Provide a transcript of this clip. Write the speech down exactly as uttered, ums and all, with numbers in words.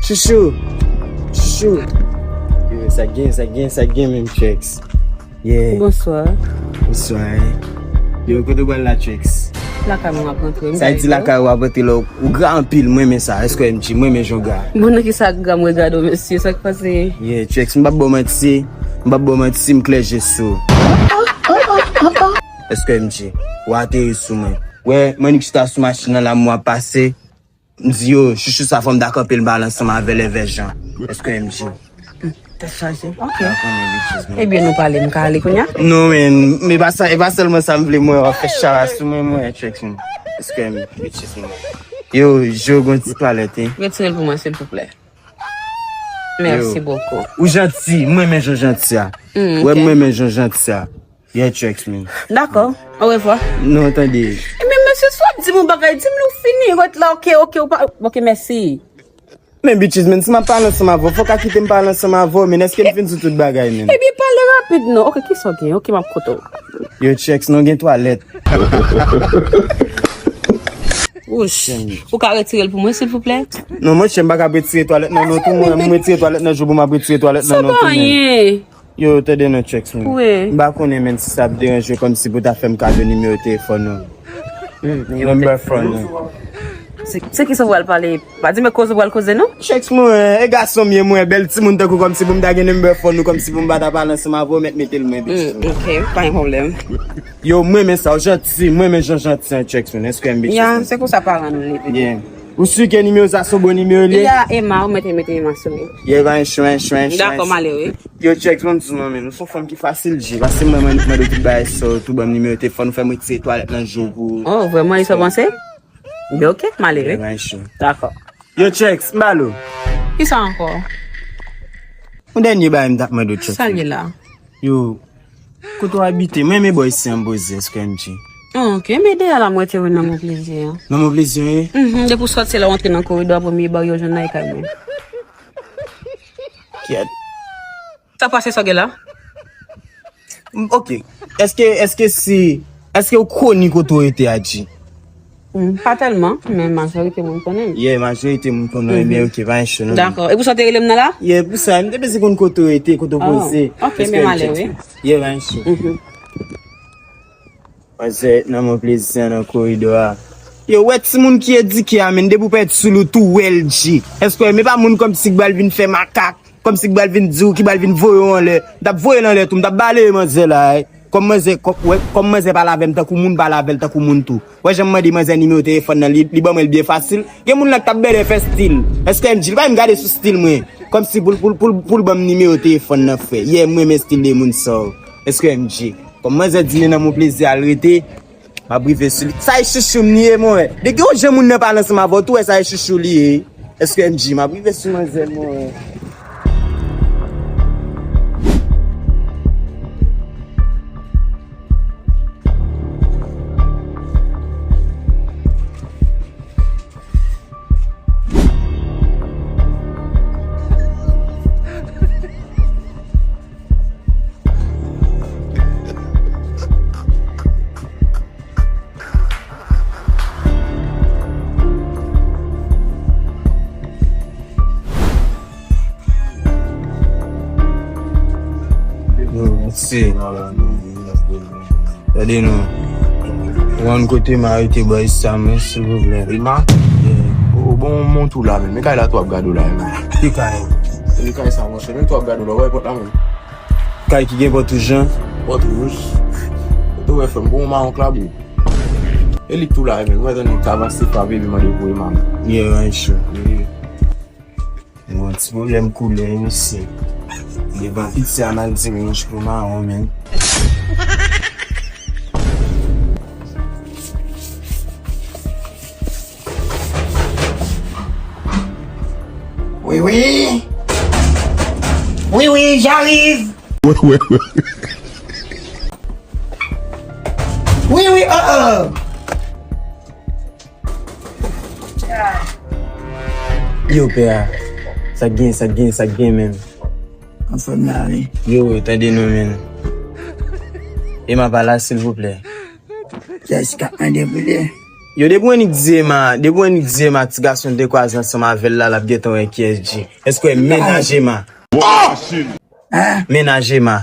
Chouchou. Chouchou. Yo, sa gen, sa gen, sa gen menm, Trex. Yeah. Bonswa. Bonswa. Yo, kote w pral la, Trex? Lakay mwen ap rantre. Sa vle di lakay ou ap rantre la, ou gra anpil, mwen renmen sa. Èske M G, mwen renmen jan w gra. Bon, nan kisa gra m regade w, mesye, sa k pase? Yeah, Trex, m p ap ba w manti. M p ap ba w manti, m klè je sou ou. Èske M G, ou ateri sou mwen. Wè, mwen ki chita sou machin nan la, m wè ap pase. M di yo, chouchou sa fò m ta kanpe l pale ansanm avè l, Evè Jan. Èske M G? Tèt chaje. Ok. Ebyen, nou pale, m ka ale kounye a? Non, men, men e pa sa, e pa sèlman sa m vle, mwen, w ap fè chara sou mwen, mwen, Trex, men. Èske M G, mwen? Yo, je w gon ti twalèt, wi. Retire l pou mwen, silvouplè. Mèsi bokou. Ou janti, mwen renmen jan w janti a. Mm, wè, ok. Mwen renmen jan w janti a. Yeah, Trex, man. Dakò. Orevwa. Non, tande. Ebyen, mesye, si w ap di m yon bagay, di m lè w fini. Ret la, ok, ok, ou pa, ok, mèsi. Men, bitches, man, si m ap pale ansanm avè w, fò w ka kite m pale ansanm avè w, men èske m fin di tout bagay, man? Ebyen, pale rapid, non. Ok, kisa w gen? Ok, m ap koute w. Yo, Trex, non, gen twalèt. Wouch. Ou ka retire l pou mwen, silvouplè? Non, monchè, m pa ka retire twalèt nan, non, tou mwen, m retire twalèt nan jou pou m ap retire twalèt nan, non, tou mwen. Sa pa anyen. Yo, tande non, Trex, man. Wi. M pa konnen, man, si sa ap deranje w kòmsi pou w ta fè m kado nimewo telefòn ou. Hmm, nimewo telefòn ou. Se, se kisa w pral pale? Pa di m koze w pral koze, non? Trex, mwen, e gason m ye, mwen, bèl timoun tankou kòmsi pou m ta gen nimewo telefòn ou, kòmsi pou m pa ta pale ansanm avè w, mèt mete l mwen, bitch. Hmm, ok, pa gen pwoblèm. Yo, mwen renmen sa, w janti, mwen renmen jan w janti an, Trex, man. Èske m bitch? Ya, se pou sa paran nou leve. Yeah. Ou si ke nimewo sa se yon bon nimewo li ye? Ya, Emma, ou mete, mete Emma sou li. Yeah, ben, chwen, chwen, chwen. Dakò, m ale, wi. Yo, Trex, ban m di w non, men, ou se yon fanm ki fasil, G. Paske mwen, mwen, mwen mande w tout bagay, so, tou ban m nimewo telefòn, ou fè m retire twalèt nan jou pou. Oh, vrèman, e sa w panse? Ebyen, ok, m ale, wi. Ebyen, chou. Dakò. Yo, Trex, m ba l ou. Kisa ankò? Yon dènye bagay m t ap mande w, Trex. Sa l ye la? Yo, kote w abite? Mwen, men bò isi an poze, èske M G? Oh, ok, men deyò la, mwen te wè nan mon plezi an. Nan mon plezi an, ye? Mhm, depi w sòti la, w antre nan koridò a, premye baryè w jwenn la, e kay mwen. Kyèt. Sa pase, sa w gen la? M, ok. Èske, èske si, èske w koni kote w rete a, G? Mm, pa tèlman, men majorite moun konnen m. Yeah, majorite moun konnen w, mhm, men ok, pa gen chou, non. Dakò. E pou sa w te rele m nan la? Yeah, pou sa, m te bezwen konn kote w rete, kote w poze. Oh, ok, men m ale, wi. Yeah, pa gen chou. Mhm. Manzè nan mon plezi an nan koridò a. Yo, wè timoun ki edike a, men depi w pèdi sou li, w tou wè l, G. Èske w wè, men pa moun kòmsi k pral vin fè makak, kòmsi k pral vin di w, ki pral vin voye w anlè. M t ap voye l anlè tou, m t ap baleye manzè la, ey. Kòm manzè, kòm, wè, kòm manzè pale avè m tankou moun, pale avè l tankou moun tou. Wè jan m mande manzè nimewo telefòn nan, li, li ban mwen l byen fasil. Gen moun la k t ap bèlè fè stil. Èske M G, li pa menm gade sou stil mwen? Kòmsi pou l, pou l, pou l, pou l ban m nimewo telefòn nan, frè. Yeah, m renmen stil de moun sa yo. Èske M G? Kòm manzè di li nan mon plezi al rete, m ap rive sou li. Sa e chouchou m li ye, mwen. Depi yon jan moun nan pale ansanm avè w, tou wè sa e chouchou li ye. Èske M G, m ap rive sou manzè, mwen. Yo, mèsi. Tande non. Ou konn kote m arete bò isi a, men, silvouplè. Rima? Yeah. Ou bon, mont ou la, men. Men kay la tou ap gade w la, men. Ki kay? Men kay sa, monchè. Men tou ap gade w la, ou wè pòt la, men. Kay ki gen pòt wouj lan? Pòt wouj. Ou wè, frè m, bon, mawon klabou. E li tou la, men. Ou wè, tande, ka avanse pa, baby, mande pou Rima, men. Yeah, right, sure. Yeah. Bon, ti pwoblèm koulè, mesye. Devan piti a, m al di wouj pou mawon, men. Oui, oui. Oui, oui, j'arrive. Oui, oui, oh, oh. Yo, pè a. Sa k gen, sa k gen, sa k gen, menm. Anfòm la, wi. Yo, tande non, menm. E m ap pale, silvouplè. Jessica ande pou li. Yo, depi w annik di Emma, depi w annik di Emma, ti gason te kwaze ansanm avè l la, l ap gentan wè kiyès G. Èske w wè mennaj Emma? Mennaj Emma.